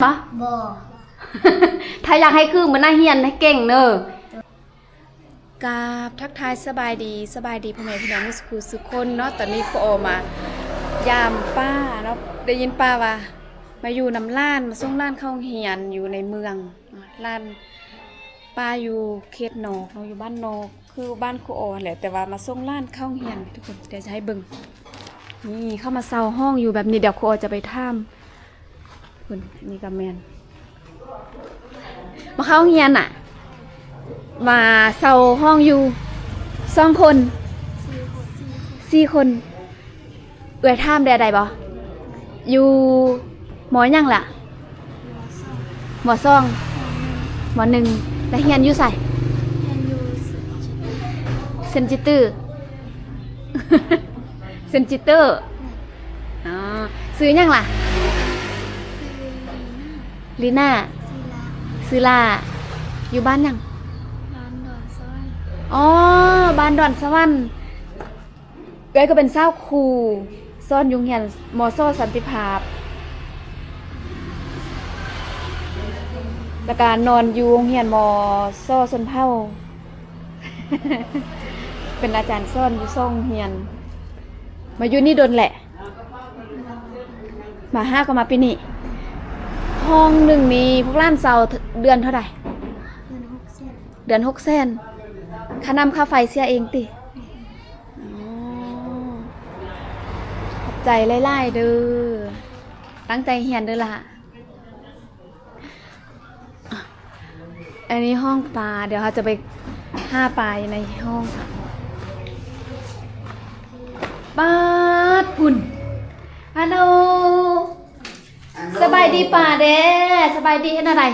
ບໍ່? ບໍ່. ຖ້າຢາກໃຫ້ຄືມື້ໜ້າຮຽນໃຫ້ເກັ່ງເດີ. ກາບທັກທາຍສະບາຍດີ, ສະບາຍດີພໍ່ແມ່ພີ່ນ້ອງໝົດສູ່ຄົນເນາະ. ຕອນນີ້ຄູອໍມາຢາມປ້າເນາະ, ໄດ້ຍິນປ້າວ່າມາຢູ່ນຳຫຼານ, ມາສົ່ງຫຼານເຂົ້າໂຮງຮຽນຢູ່ໃນເມືອງ. ຫຼານປ້າຢູ່ເຂດນອກເນາະ, ຢູ່ບ້ານນອກ ຄືບ້ານຄູອໍຫັ້ນແຫຼະ, ແຕ່ວ່າມາສົ່ງຫຼານເຂົ້າໂຮງຮຽນທຸກຄົນ. ດຽວຈະໃຫ້ເບິ່ງ, ນີ້ເຂົາມາເຊົ່າຫ້ອງຢູ່ແບບນີ້. ດຽວຄູອໍຈະໄປຖາມ. ພຸ້ນ ນີ້ກໍແມ່ນ ມາເຂົ້າໂຮງຮຽນນະ, ມາເຊົ່າຫ້ອງຢູ່ສອງຄົນ ສີ່ຄົນ. ເອື້ອຍຖາມໄດ້ ໄດ້ບໍ່? ຢູ່ ມໍຫຍັງລະ? ມໍສອງ ມໍໜຶ່ງ. ແລ້ວຮຽນຢູ່ໃສ? ຮຽນຢູ່ເຊັນຈິດເຕີ. ເຊັນຈິດເຕີ. ອໍ ຊື່ຫຍັງລະ? ລີນາ. ຊື່ລາ. ຢູ່ບ້ານຫຍັງ? ບ້ານດອນສະຫວັນ. ອໍ ບ້ານດອນສະຫວັນ. ເອື້ອຍກໍເປັນສາວຄູ ສອນຢູ່ໂຮງຮຽນ ມສ ສັນຕິພາບ ແລ້ວກະນອນຢູ່ໂຮງຮຽນ ມສ ຊົນເຜົ່າ. ເປັນອາຈານສອນຢູ່ສອງໂຮງຮຽນ. ມາຢູ່ນີ້ດົນແຫຼະ? ມາຫາກໍມາປີນີ້. ຫ້ອງໜຶ່ງນີ້ພວກຫຼານເຊົ່າເດືອນເທົ່າໃດ? ເດືອນຫົກແສນ. ເດືອນຫົກແສນ. ຄ່ານ້ຳຄ່າໄຟເສຍເອງຕິ? ອໍ ຂອບໃຈຫຼາຍໆເດີ. ຕັ້ງໃຈຮຽນເດີຫຼ້າ. ອັນນີ້ຫ້ອງປາ, ດຽວເຮົາຈະໄປຫາປາຢູ່ໃນຫ້ອງ. ປາດ ພຸ້ນ. ຮາໂລ ສະບາຍດີປາເດ້. ສະບາຍດີ ເຮັດແນວໃດ?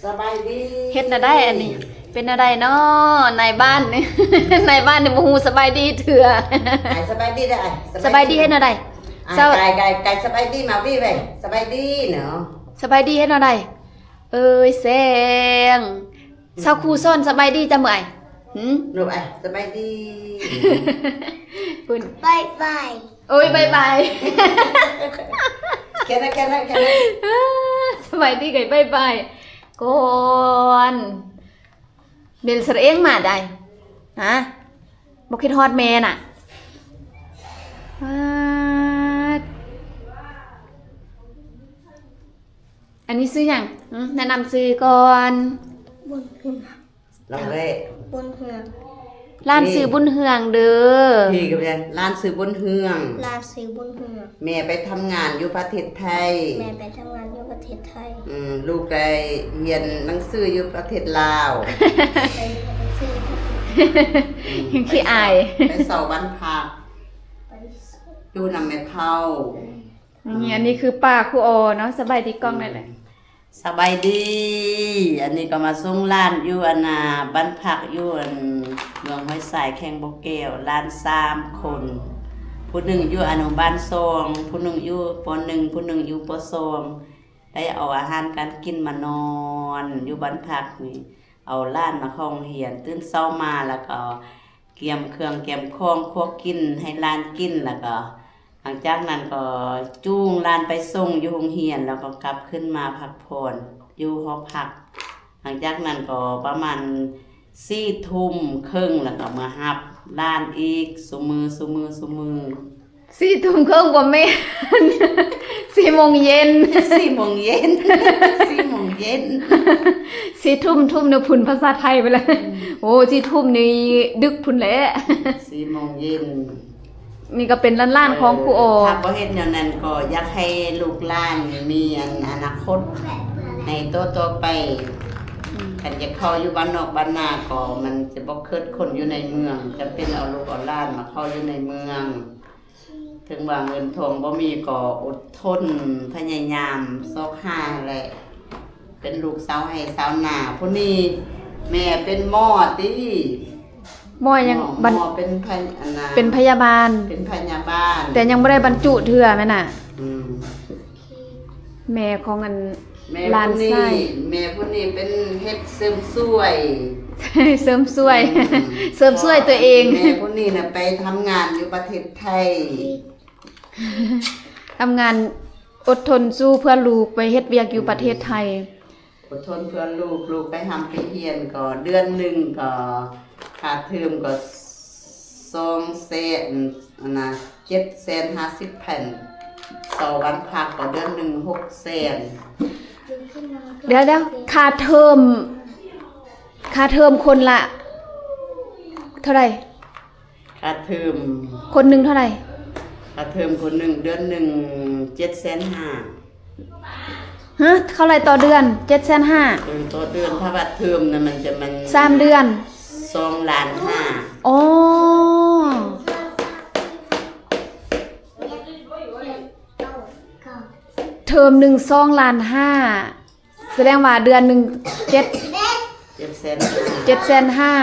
ສະບາຍດີ. ເຮັດແນວໃດອັນນີ້? ເປັນແນວໃດເນາະ ນາຍບ້ານນີ້? ນາຍບ້ານນີ້ບໍ່ຮູ້ສະບາຍດີເທື່ອ. ອ້າຍ ສະບາຍດີເດີອ້າຍ. ສະບາຍດີ ເຮັດແນວໃດ? ອ້າຍ ສະບາຍ ກາຍ ກາຍ ກາຍ ສະບາຍດີມາວິໄວ. ສະບາຍດີເນາະ. ສະບາຍດີ ເຮັດແນວໃດ? ເອີຍແສງ ສາວຄູສອນສະບາຍດີຈ້າເອີຍ. ຫືມ ລູກອ້າຍ ສະບາຍດີ. ພຸ້ນ ບາຍບາຍ. ໂອ້ຍ ບາຍບາຍ. ແຄ່ນັ້ນ ແຄ່ນັ້ນ ແຄ່ນັ້ນ. ສະບາຍດີ ກະບາຍບາຍກ່ອນ. ເປັນສະເອງມາໄດ້ ຮະ? ບໍ່ຄິດຮອດແມ່ນະ? ປາດ ອັນນີ້ຊື່ຫຍັງ? ຫຶ ແນະນຳຊື່ກ່ອນ. ບຸນເຮືອງ. ລາວແລະ ບຸນເຮືອງ. ຫຼານຊື່ບຸນເຮືອງເດີ. ພີ່ກໍແມ່ນ ຫຼານຊື່ບຸນເຮືອງ. ຫຼານຊື່ບຸນເຮືອງ. ແມ່ໄປທຳງານຢູ່ປະເທດໄທ. ແມ່ໄປທຳງານຢູ່ປະເທດໄທ. ອືມ ລູກໄດ້ຮຽນໜັງສືຢູ່ປະເທດລາວ. ໄປຮຽນໜັງສືຢູ່ປະເທດ ອືມ ຂີ້ອາຍ. ໄປເຊົ່າ ໄປເຊົ່າບ້ານພັກ ໄປເຊົ່າ ຢູ່ນຳແມ່ເຖົ້າ. ອືມ ນີ້ ອັນນີ້ຄືປ້າຄູອໍເນາະ. ສະບາຍດີກ້ອງແດ່. ອືມ ສະບາຍດີ. ອັນນີ້ກໍມາສົ່ງຫຼານຢູ່ ອັນນ່າ ບ້ານພັກຢູ່ ອັນ ເມືອງຫ້ວຍຊາຍ ແຂວງບໍ່ແກ້ວ. ຫຼານສາມຄົນ, ຜູ້ໜຶ່ງຢູ່ອະນຸບານສອງ, ຜູ້ໜຶ່ງຢູ່ ປໍໜຶ່ງ, ຜູ້ໜຶ່ງຢູ່ ປໍສອງ. ໄດ້ເອົາອາຫານການກິນມານອນຢູ່ບ້ານພັກນີ້. ເອົາຫຼານມາເຂົ້າໂຮງຮຽນ, ຕື່ນເຊົ້າມາແລ້ວກໍກຽມເຄື່ອງກຽມຂອງ ຄົວກິນໃຫ້ຫຼານກິນ, ແລ້ວກໍຫຼັງຈາກນັ້ນກໍຈູງຫຼານໄປສົ່ງຢູ່ໂຮງຮຽນ, ແລ້ວກໍກັບຂຶ້ນມາພັກຜ່ອນຢູ່ຫໍພັກ. ຫຼັງຈາກນັ້ນກໍປະມານສີ່ທຸ່ມເຄິ່ງ ແລ້ວກໍມາຮັບຫຼານອີກ ຊຸມື້ ຊຸມື້ ຊຸມື້. ສີ່ທຸ່ມເຄິ່ງບໍ່ແມ່ນ ສີ່ໂມງເຢັນ ສີ່ໂມງເຢັນ ສີ່ໂມງເຢັນ. ສີ່ທຸ່ມ ທຸ່ມນີ້ພຸ້ນພາສາໄທໄປແລ້ວ. ອືມ ໂອ້ ສີ່ທຸ່ມນີ້ດຶກພຸ້ນແຫຼະ. ສີ່ໂມງເຢັນ. ນີ້ກໍເປັນຫຼານໆຂອງຄູອໍ. ເອີ ຖ້າບໍ່ເຮັດແນວນັ້ນກໍຢາກໃຫ້ລູກຫຼານມີອັນອະນາຄົດໃນຕໍ່ໆໄປ. ອືມ ຄັນຈະເຂົ້າຢູ່ບ້ານນອກບ້ານນາກໍມັນຈະບໍ່ເຄີດຄົນຢູ່ໃນເມືອງ, ຈຳເປັນເອົາລູກເອົາຫຼານມາເຂົ້າຢູ່ໃນເມືອງ. ເຖິງວ່າເງິນທອງບໍ່ມີກໍອົດທົນພະຍາຍາມຊອກຫາແຫຼະ, ເປັນລູກຊາວໄຮ່ຊາວນາ. ຜູ້ນີ້ແມ່ເປັນໝໍຕິ? ໝໍຫຍັງ? ໝໍ ບັນ ໝໍເປັນພະ ອັນນ່າ ເປັນພະຍາບານ. ເປັນພະຍາບານ ແຕ່ຍັງບໍ່ໄດ້ບັນຈຸເທື່ອແມ່ນນະ? ອືມ ແມ່ຂອງອັນ ແມ່ ຫຼານຊາຍ ແມ່ຜູ້ນີ້ເປັນເຮັດເສີມສວຍ ເສີມສວຍ ອືມ ເສີມສວຍຕົວເອງ. ແມ່ຜູ້ນີ້ນະໄປທຳງານຢູ່ປະເທດໄທ. ອຳງານອົດທົນສູ້ເພື່ອລູກໄປເຮັດວຽກຢູ່ປະເທດໄທ. ອືມ ອົດທົນເພື່ອລູກ, ລູກໄປຮ່ຳໄປຮຽນກໍເດືອນໜຶ່ງກໍຄ່າເທີມກໍສອງແສນ ອັນນະ ເຈັດແສນຫ້າສິບພັນ, ຕໍ່ວັນພັກກໍເດືອນໜຶ່ງຫົກແສນ. ດຽວໆ ຄ່າເທີມ ຄ່າເທີມຄົນລະເທົ່າໃດ? ຄ່າເທີມ ຄົນໜຶ່ງເທົ່າໃດ? ຄ່າເທີມຄົນໜຶ່ງເດືອນໜຶ່ງເຈັດແສນຫ້າ. ຮະ ເທົ່າໃດຕໍ່ເດືອນ? ເຈັດແສນຫ້າ. ເອີ ຕໍ່ເດືອນ. ຖ້າວ່າເທີມນະ ມັນຈະ ມັນ ສາມເດືອນ ສອງລ້ານຫ້າ. ອໍ ເທີມໜຶ່ງສອງລ້ານຫ້າ. ສະແດງວ່າເດືອນໜຶ່ງເຈັດ ເຈັດແສນຫ້າ ເຈັດແສນຫ້າ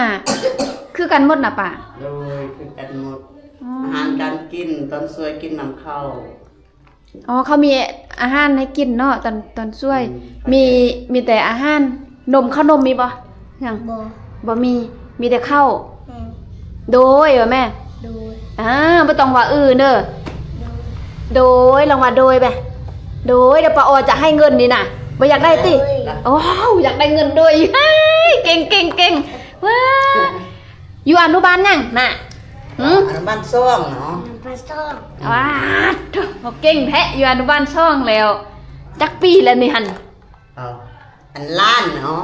ຄືກັນໝົດນະປ້າ? ໂດຍ ຄືກັນໝົດ. ອໍ ອາຫານການກິນ ຕອນຊ່ວຍກິນນຳເຂົ້າ. ອໍ ເຂົາມີອາຫານໃຫ້ກິນເນາະ ຕອນ ຕອນຊ່ວຍ. ອືມ ມີ ມີແຕ່ອາຫານ ນົມ ເຂົ້ານົມມີບໍ່? ຍັງ ບໍ່ ບໍ່ມີ ມີແຕ່ເຂົ້າ. ອືມ ໂດຍ ວ່າແມ່. ໂດຍ. ອ່າ ບໍ່ຕ້ອງວ່າ ອື ເດີ. ໂດຍ ໂດຍ ລອງວ່າ ໂດຍ ແບ. ໂດຍ ດຽວປ້າອໍຈະໃຫ້ເງິນນີ້ນະ. ບໍ່ຢາກໄດ້ຕິ? ໂດຍ. ໂອ້ ຢາກໄດ້ເງິນໂດຍ. ເກັ່ງ ເກັ່ງ ເກັ່ງ. ວ້າ ຢູ່ອະນຸບານຫຍັງນະ? ຫື? ອະນຸບານສອງເນາະ. ອະນຸບານສອງ. ວ້າ ໂທ້ ເຮົາເກັ່ງແທ້ ຢູ່ອະນຸບານສອງແລ້ວ. ຈັກປີແລ້ວນີ້ຫັ້ນ? ເອົາ ອັນລ້ານເນາະ.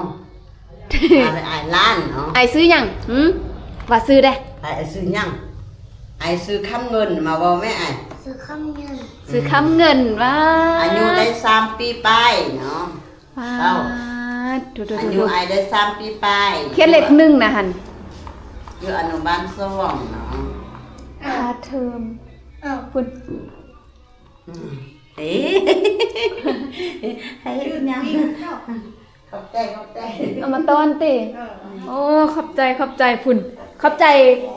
ອ້າຍລ້ານເນາະ. ອ້າຍຊື່ຫຍັງ? ຫື? ວ່າຊື່ເດ້. ອ້າຍຊື່ຫຍັງ? ອ້າຍຊື່ຄຳເງິນ. ມາເວົ້າແມ່ອ້າຍ. ຊື່ຄຳເງິນ. ຊື່ຄຳເງິນ. ອືມ ວ້າ ອາຍຸໄດ້ສາມປີປາຍເນາະ. ວ້າ ເອົ້າ ໂທ້ໆໆ ອາຍຸອ້າຍໄດ້ສາມປີປາຍ. ຂຽນເລກໜຶ່ງນະຫັ້ນ. ຢູ່ອະນຸບານສອງເນາະ. ຄ່າເທີມ. ເອົ້າ ພຸ້ນ. ອືມ ເອີ ໃຫ້ເຮັດຫຍັງ? ຂອບໃຈ ຂອບໃຈ. ເອົາມາຕ້ອນຕິ? ເອີ ໂອ້ ຂອບໃຈ ຂອບໃຈພຸ້ນ. ຂອບໃຈ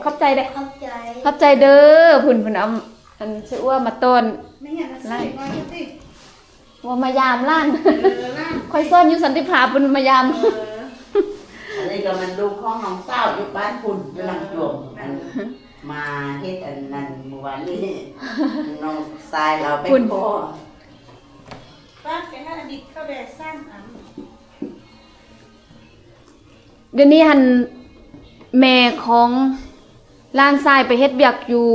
ຂອບໃຈເດ້. ຂອບໃຈ ຂອບໃຈເດີ. ພຸ້ນ ພຸ້ນ ເອົາອັນຊະອົວມາຕ້ອນ. ແມ່ນຫຍັງນະ? ວ່າມາຢາມຫຼານ. ເອີ ຫຼານ. ຂ້ອຍສອນຢູ່ສັນຕິພາບ ພຸ້ນມາຢາມ. ເອີ ອັນນີ້ກໍແມ່ນລູກຂອງນ້ອງສາວຢູ່ບ້ານພຸ້ນ ຢູ່ຫຼັງຈວມ. ອັນ ມາເຮັດອັນນັ້ນມື້ວານນີ້ ນ້ອງຊາຍລາວໄປພໍ້. ປ້າໄປຫາອະດິດເຂົາແດ່ສາມອັນ. ດຽວນີ້ຫັ້ນ ແມ່ຂອງຫຼານຊາຍໄປເຮັດວຽກຢູ່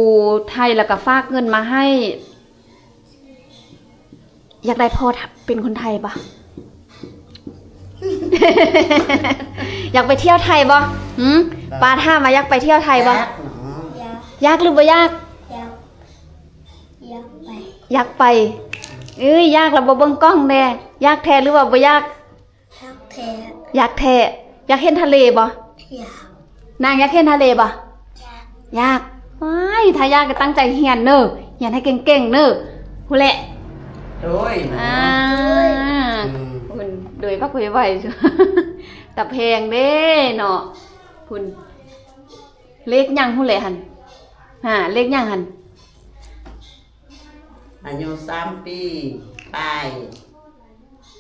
ໄທ ແລ້ວກໍຝາກເງິນມາໃຫ້. ຢາກໄດ້ພໍ່ເປັນຄົນໄທບໍ່? ຢາກໄປທ່ຽວໄທບໍ່? ຫື? ປ້າຖາມວ່າຢາກໄປທ່ຽວໄທບໍ່? ຢາກເນາະ. ຢາກ ຢາກຫຼືບໍ່ຢາກ? ຢາກ ຢາກໄປ ຢາກໄປ. ເອີຍ ຢາກລະບໍ່ເບິ່ງກ້ອງແດ່. ຢາກແທ້ຫຼືວ່າບໍ່ຢາກ? ຢາກແທ້ ຢາກແທ້. ຢາກເຫັນທະເລບໍ່? ຢາກ. ນາງຢາກເຫັນທະເລບໍ່? ຢາກ ຢາກ. ວ້າຍ ຖ້າຢາກກໍຕັ້ງໃຈຮຽນເນີ ຮຽນໃຫ້ເກັ່ງໆເນີ ພຸ້ນແຫຼະ. ໂດຍ ອ່າ ອືມ ໂດຍບັກໄວໆ ຕາແພງເດ້ເນາະ. ພຸ້ນ ເລກຫຍັງພຸ້ນແຫຼະຫັ້ນ? ຫາ ເລກຫຍັງຫັ້ນ? ອາຍຸສາມປີປາຍ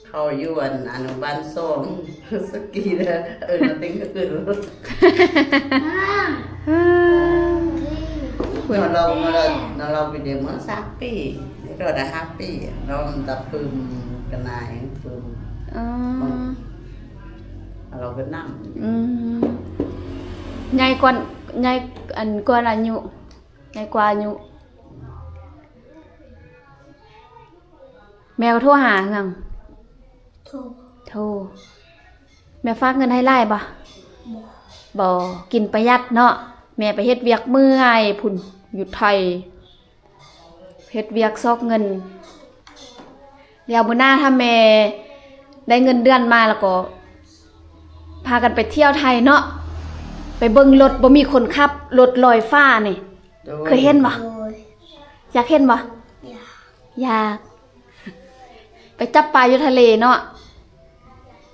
ເຂົ້າຢູ່ອັນອະນຸບານສອງ ສະກີເດີ ເອີ້ນວ່າເຕັງກະເກີນ. ເຮົາລອງມາແລ້ວ ເຮົາລອງໄປເດເມືອສາມປີ ນີ້ກໍໄດ້ຫ້າປີ ລອງຕະປຶມກະນາຍປຶມ. ອໍ ເຮົາລອງໄປນຳ. ອືມ ໃຫຍ່ກວ່າ ໃຫຍ່ ອັນ ກວ່າອາຍຸ ໃຫຍ່ກວ່າອາຍຸ. ແມ່ກໍໂທຫາຫຍັງ? ໂທ ໂທ. ແມ່ຝາກເງິນໃຫ້ຫຼາຍບໍ່? ບໍ່ ບໍ່. ກິນປະຢັດເນາະ. ແມ່ໄປເຮັດວຽກເມື່ອຍພຸ້ນ ຢູ່ໄທ ເຮັດວຽກຊອກເງິນ. ດຽວມື້ໜ້າຖ້າແມ່ໄດ້ເງິນເດືອນມາແລ້ວກໍ ພາກັນໄປທ່ຽວໄທເນາະ ໄປເບິ່ງລົດບໍ່ມີຄົນຂັບ ລົດລອຍຟ້ານີ້. ໂດຍ ເຄີຍເຫັນບໍ່? ໂດຍ ຢາກເຫັນບໍ່? ຢາກ ຢາກ. ໄປຈັບປາຢູ່ທະເລເນາະ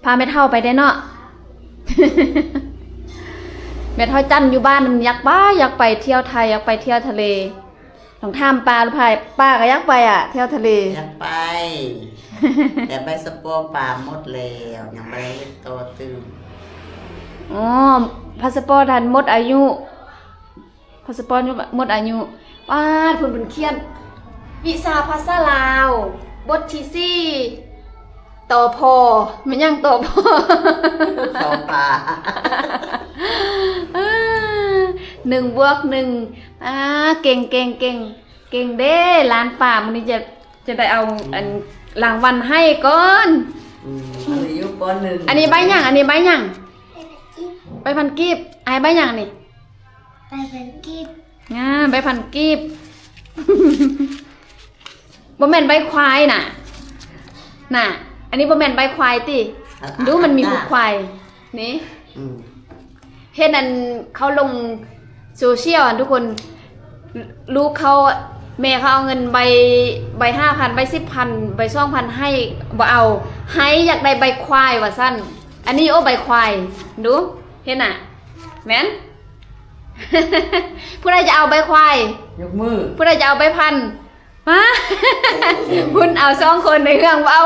ພາແມ່ເຖົ້າໄປແດ່ເນາະ. ແມ່ເຖົ້າຈັນຢູ່ບ້ານມັນຢາກໄປ ຢາກໄປທ່ຽວໄທ ຢາກໄປທ່ຽວທະເລ. ຕ້ອງຖາມປ້າ ຫຼື ພາ ປ້າກໍຢາກໄປອະ ທ່ຽວທະເລ. ຢາກໄປ ແຕ່ພາສະປອດປ້າໝົດແລ້ວ ຍັງບໍ່ໄດ້ເຮັດຕໍ່ຕື່ມ. ອໍ ພາສະປອດຫັ້ນໝົດອາຍຸ ພາສະປອດໝົດອາຍຸ. ປາດ ເພິ່ນ ເພິ່ນຂຽນ ວິຊາພາສາລາວ ບົດທີສີ່ ຕພ ແມ່ນຫຍັງ ຕພ ສອປາ ໜຶ່ງບວກໜຶ່ງ ອາ ເກັ່ງ ເກັ່ງ ເກັ່ງ ເກັ່ງເດ້ ຫຼານປ້າ ມື້ນີ້ຈະ ຈະໄດ້ເອົາ ອືມ ອັນ ລາງວັນໃຫ້ກ່ອນ ອືມ ອັນນີ້ຢູ່ ປ.ໜຶ່ງ ອັນນີ້ໃບຫຍັງ? ອັນນີ້ໃບຫຍັງ? ໃບພັນກີບ ໃບພັນກີບ ອ້າຍ ໃບຫຍັງນີ້? ໃບພັນກີບ ອ່າ ໃບພັນກີບ ບໍ່ແມ່ນໃບຄວາຍນະ ນະ ອັນນີ້ບໍ່ແມ່ນໃບຄວາຍຕິ ເອີ ອ່າ ດູມັນມີຮູບຄວາຍນີ້ ອືມ ເຫັນອັນເຂົາລົງໂຊຊຽວຫັ້ນທຸກຄົນ ລູກເຂົາ ແມ່ເຂົາເອົາເງິນໃບ ໃບຫ້າພັນ ໃບສິບພັນ ໃບສອງພັນໃຫ້ ບໍ່ເອົາ ໃຫ້ ຢາກໄດ້ໃບຄວາຍວ່າຊັ້ນ ອັນນີ້ ໂອ້ ໃບຄວາຍ ດູ ເຫັນນະ ແມ່ນ ຜູ້ໃດຈະເອົາໃບຄວາຍ ຍົກມື ຜູ້ໃດຈະເອົາໃບພັນ ມາ ພຸ້ນເອົາສອງຄົນໃນເຮືອງ ບໍ່ເອົາ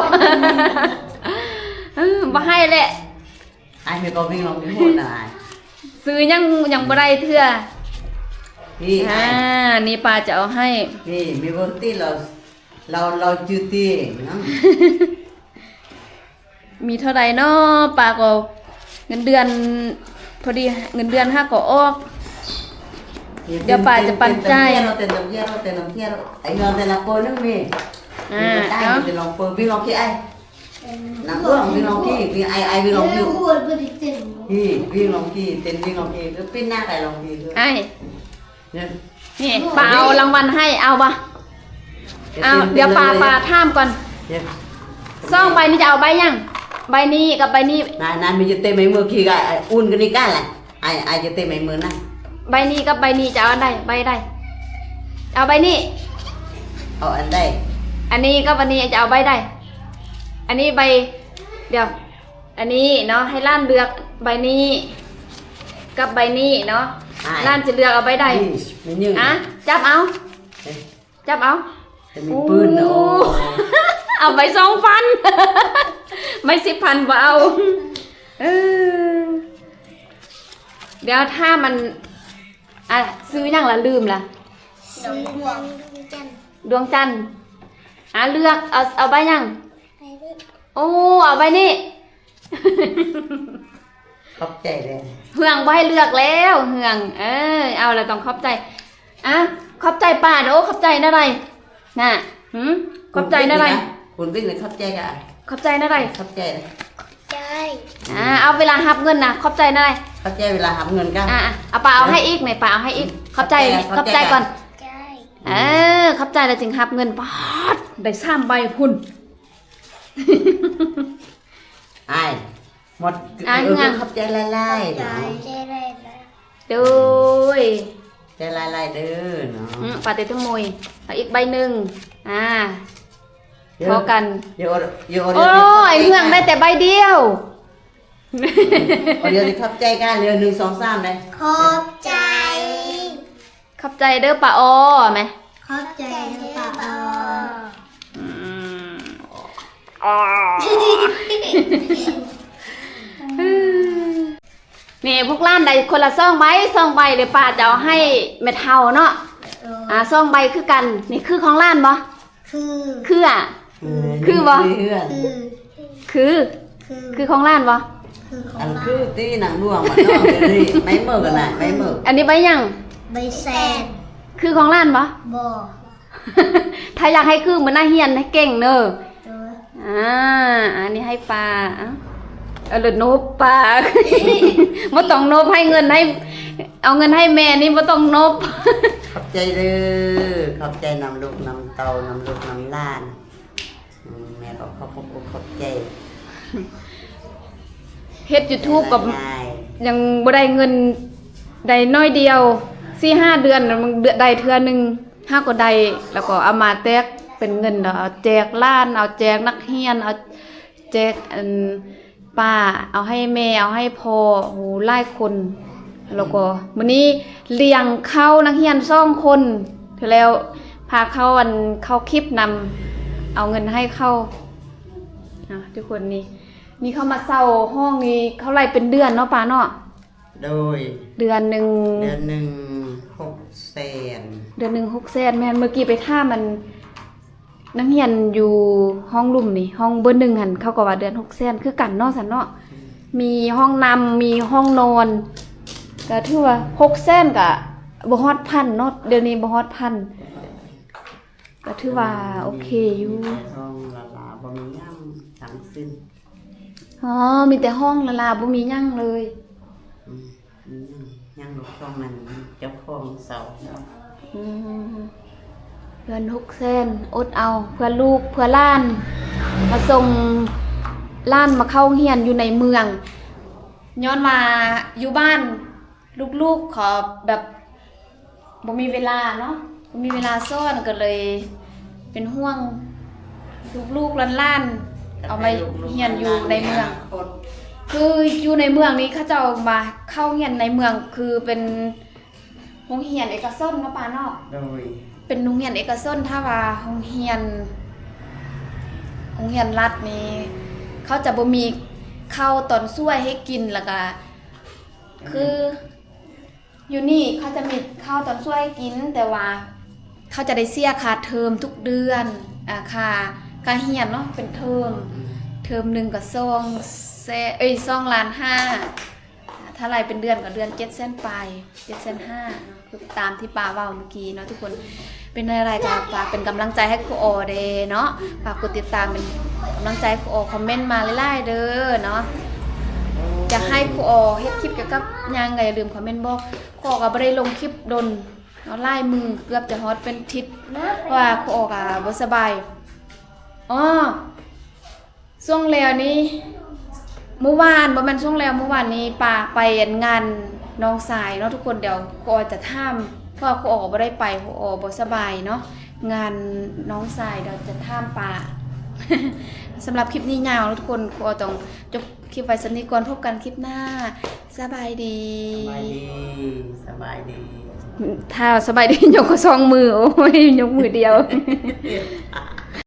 ເອີ ບໍ່ໃຫ້ແຫຼະ ອ້າຍ ມີກອງວິງລອງມີໂຫດນະ ອ້າຍ ຊື້ຍັງ ຍັງບໍ່ໄດ້ເທື່ອ ນີ້ ອ່າ ອ້າຍ ນີ້ປ້າຈະເອົາໃຫ້ ນີ້ ມີເບິ່ງຕິ ລາວ ລາວ ລາວຈື່ຕິ ມີເທົ່າໃດເນາະ ປ້າກໍເງິນເດືອນ ພໍດີເງິນເດືອນຫາກໍອອກ ດຽວປ້າຈະປັນຈ່າຍ ເຕັມໆ ເຕັມໆ ເຕັມໆ ເຕັມໆ ໄອ້ເງິນແຕ່ລະເປີໜຶ່ງນີ້ ອ່າ ເອົາ ເປັນລອງເປີ ວິງລອງຂີ້ ອ້າຍ ນາງເບື້ອງ ວິງລອງຂີ້ ວິງ ອ້າຍ ອ້າຍ ວິງລອງຂີ້ ນີ້ ວິງລອງຂີ້ ເຕັ້ນວິງລອງຂີ້ ຄືປີ້ນໜ້າໄປລອງຂີ້ ອ້າຍ ນີ້ ປ້າເອົາລາງວັນໃຫ້ ເອົາບໍ່? ເອົາ ດຽວປ້າ ປ້າຖາມກ່ອນ ສອງໃບນີ້ຈະເອົາໃບຫຍັງ? ໃບນີ້ກັບໃບນີ້ ນາຍ ນາຍ ມີຢູ່ເຕັມໃບມືກີ້ກະ ອຸ່ນກັນນີ້ກະລະ ອ້າຍ ອ້າຍຢູ່ເຕັມໃບມືນັ້ນ ໃບນີ້ກັບໃບນີ້ຈະເອົາອັນໃດ? ໃບໃດ? ເອົາໃບນີ້ ເອົາອັນໃດ? ອັນນີ້ກັບອັນນີ້ຈະເອົາໃບໃດ? ອັນນີ້ໃບ ດຽວ ອັນນີ້ເນາະ ໃຫ້ຫຼານເລືອກໃບນີ້ກັບໃບນີ້ເນາະ ອ້າຍ ຫຼານຈະເລືອກເອົາໃບໃດ? ນີ້ ແມ່ນຍິງ ອ່ະ ຈັບເອົາ ເອີ ຈັບເອົາ ແຕ່ມີປືນເນາະ ໂອ້ ເອົາໃບສອງພັນ ໃບສິບພັນບໍ່ເອົາ ເອີ ດຽວຖ້າມັນ ອ່ະ ຊື່ຫຍັງລະ? ລືມລະ ຊື່ດວງຈັນ ດວງຈັນ ອ່ະ ເລືອກ ເອົາ ເອົາໃບຫຍັງ? ໃບນີ້ ໂອ້ ເອົາໃບນີ້ ຂອບໃຈເດີ ເຮືອງບໍ່ໃຫ້ເລືອກແລ້ວ ເຮືອງ ເອີ ເອົາລະຕ້ອງຂອບໃຈ ອ່ະ ຂອບໃຈປ້າເດີ ໂອ້ ຂອບໃຈແນວໃດ ນະ ຫື ຂອບໃຈແນວໃດ? ຄຸນວິນນະ ຂອບໃຈກະ ຂອບໃຈແນວໃດ? ຂອບໃຈ ຂອບໃຈ ອ່າ ເອົາເວລາຮັບເງິນນະ ຂອບໃຈແນວໃດ? ຂອບໃຈເວລາຮັບເງິນກະ ອ່າ ເອົາ ປ້າເອົາໃຫ້ອີກ ແມ່ປ້າເອົາໃຫ້ອີກ ຂອບໃຈ ຂອບໃຈກ່ອນ ເອີ ຂອບໃຈແລ້ວຈຶ່ງຮັບເງິນ ປາດ ໄດ້ສາມໃບພຸ້ນ ອ້າຍ ໝົດ ອ່າ ເອີ ເຮືອງ ຂອບໃຈຫຼາຍໆ ຂອບໃຈຫຼາຍໆ ໂດຍ ໃຈຫຼາຍໆເດີເນາະ ອືມ ປາເຕໂຕໂມຍ ເອົາອີກໃບໜຶ່ງ ອ່າ ເທົ່າກັນ ໂອ້ ໄອ້ເຮືອງໄດ້ແຕ່ໃບດຽວ ເອົາດຽວຊິຂອບໃຈກັນ ເຫຼືອ ໜຶ່ງ ສອງ ສາມ ເດ້ ຂອບໃຈ ຂອບໃຈເດີປ້າອໍ ແມະ ຂອບໃຈເດີປ້າອໍ ອືມ ນີ້ ພວກຫຼານໄດ້ຄົນລະສອງໃບ ສອງໃບ ແລ້ວປ້າຈະເອົາໃຫ້ແມ່ເຖົ້າເນາະ ເອີ ອ່າ ສອງໃບຄືກັນ ນີ້ຄືຂອງຫຼານບໍ່? ຄື ຄື ອ່ະ ເອີ ຄືບໍ່? ຄື ຄື ຄື ຄືຂອງຫຼານບໍ່? ຄືຂອງ ອັນ ຫຼານ ຄືຕີໜັງດວງ ບັດນ້ອງ ນີ້ ໄມ້ເໝີກັນນະ ໄມ້ເໝີ ອັນນີ້ໃບຫຍັງ? ໃບແຊນ ຄືຂອງຫຼານບໍ່? ບໍ່ ຖ້າຢາກໃຫ້ຄືມື້ໜ້າຮຽນໃຫ້ເກັ່ງເດີ ໂດຍ ອ່າ ອັນນີ້ໃຫ້ປ້າ ເອົາ ເອົາເລີຍ ນົບປ້າ ບໍ່ຕ້ອງນົບ ໃຫ້ເງິນ ໃຫ້ ເອົາເງິນໃຫ້ແມ່ນີ້ບໍ່ຕ້ອງນົບ ຂອບໃຈເດີ ຂອບໃຈນຳລູກນຳເຕົ້າ ນຳລູກນຳຫຼານ ອືມ ແມ່ກໍຂອບອົກຂອບໃຈ ເຮັດຢູທູບກໍຍັງບໍ່ໄດ້ເງິນ ໄດ້ໜ້ອຍດຽວ ສີ່ຫ້າເດືອນ ບາງເດືອນໄດ້ເທື່ອໜຶ່ງ ຫາກໍໄດ້ ແລ້ວກໍເອົາມາແຈກເປັນເງິນ ເອົາແຈກຫຼານ ເອົາແຈກນັກຮຽນ ເອົາແຈກ ອັນ ປ້າ ເອົາໃຫ້ແມ່ ເອົາໃຫ້ພໍ່ ໂອ້ ຫຼາຍຄົນ ແລ້ວກໍມື້ນີ້ລ້ຽງເຂົ້ານັກຮຽນສອງຄົນ ແລ້ວພາເຂົ້າ ອັນ ເຂົ້າຄລິບນຳ ເອົາເງິນໃຫ້ເຂົາ ອ່າ ທຸກຄົນນີ້ ນີ້ເຂົາມາເຊົ່າຫ້ອງນີ້ ເທົ່າໃດເປັນເດືອນເນາະ ປ້າເນາະ? ໂດຍ ເດືອນໜຶ່ງ ເດືອນໜຶ່ງຫົກແສນ ເດືອນໜຶ່ງຫົກແສນ ແມ່ນ ເມື່ອກີ້ໄປຖາມ ອັນ ນັກຮຽນຢູ່ຫ້ອງລຸ່ມນີ້ ຫ້ອງເບີໜຶ່ງຫັ້ນ ເຂົາກໍວ່າເດືອນຫົກແສນຄືກັນເນາະ ຊັ້ນເນາະ. ມີຫ້ອງນ້ຳ ມີຫ້ອງນອນ ກໍຖືວ່າຫົກແສນກໍບໍ່ຮອດພັນເນາະ ດຽວນີ້ບໍ່ຮອດພັນ ກໍຖືວ່າໂອເຄຢູ່. ມີແຕ່ຫ້ອງລະລາ ບໍ່ມີຫຍັງທັງສິ້ນ. ອໍ ມີແຕ່ຫ້ອງລະລາ ບໍ່ມີຫຍັງເລີຍ. ອືມ ມີຫຍັງ ຍັງລູກສອງນັ້ນ ເຈົ້າຂອງເຊົ່າເນາະ. ອືມ ເດືອນຫົກແສນ ອົດເອົາ ເພື່ອລູກເພື່ອຫຼານ ມາສົ່ງຫຼານມາເຂົ້າໂຮງຮຽນຢູ່ໃນເມືອງ ຍ້ອນວ່າຢູ່ບ້ານ ລູກໆ ເຂົາແບບບໍ່ມີເວລາເນາະ ບໍ່ມີເວລາສອນ ກໍເລີຍເປັນຫ່ວງລູກໆ ຫຼານໆ ເອົາມາຮຽນຢູ່ໃນເມືອງ. ຄືຢູ່ໃນເມືອງນີ້ ເຂົາເຈົ້າມາເຂົ້າຮຽນໃນເມືອງ ຄືເປັນໂຮງຮຽນເອກະຊົນເນາະ ປ້າເນາະ. ໂດຍ ເປັນໂຮງຮຽນເອກະຊົນ. ຖ້າວ່າໂຮງຮຽນ ໂຮງຮຽນລັດນີ້ ເຂົາຈະບໍ່ມີເຂົ້າຕອນສວຍໃຫ້ກິນ ແລ້ວກະ ຄື ຢູ່ນີ້ເຂົາຈະມີເຂົ້າຕອນສວຍໃຫ້ກິນ ແຕ່ວ່າເຂົາຈະໄດ້ເສຍຄ່າເທີມທຸກເດືອນ ອາ ຄ່າ ຄ່າຮຽນເນາະ ເປັນເທີມ ເທີມໜຶ່ງກໍສອງແສນ ເອີຍ ສອງລ້ານຫ້າ ຖ້າໄລ່ເປັນເດືອນກໍເດືອນເຈັດແສນປາຍ ເຈັດແສນຫ້າ ຄືຕາມທີ່ປ້າເວົ້າເມື່ອກີ້ເນາະທຸກຄົນ. ເປັນແນວໃດກໍຝາກເປັນກຳລັງໃຈໃຫ້ຄູອໍແດ່ເນາະ ຝາກກົດຕິດຕາມເປັນກຳລັງໃຈຄູອໍ ຄອມເມັນມາຫຼາຍໆເດີເນາະ. ຢາກໃຫ້ຄູອໍເຮັດຄລິບກ່ຽວກັບຫຍັງກໍຢ່າລືມຄອມເມັນບອກ. ຄູອໍກໍບໍ່ໄດ້ລົງຄລິບດົນເນາະ ຫຼາຍມື້ ເກືອບຈະຮອດເປັນທິດ ເພາະວ່າຄູອໍກໍບໍ່ສະບາຍ. ອໍ ຊ່ວງແລ້ວນີ້ ມື້ວານ ບໍ່ແມ່ນຊ່ວງແລ້ວ ມື້ວານນີ້ປ້າໄປອັນງານນ້ອງຊາຍເນາະທຸກຄົນ. ດຽວຄູອໍຈະຖາມ ເພາະວ່າຄູອໍບໍ່ໄດ້ໄປ ຄູອໍບໍ່ສະບາຍເນາະ ງານນ້ອງຊາຍ. ດຽວຈະຖາມປ້າ. ສຳລັບຄລິບນີ້ຍາວເນາະທຸກຄົນ ຄູອໍຕ້ອງຈົບຄລິບໄວ້ສ່ຳນີ້ກ່ອນ ພົບກັນຄລິບໜ້າ. ສະບາຍດີ ສະບາຍດີ ສະບາຍດີ. ຖ້າສະບາຍດີ ຍົກສອງມື ໂອ້ຍ ຍົກມືດຽວ.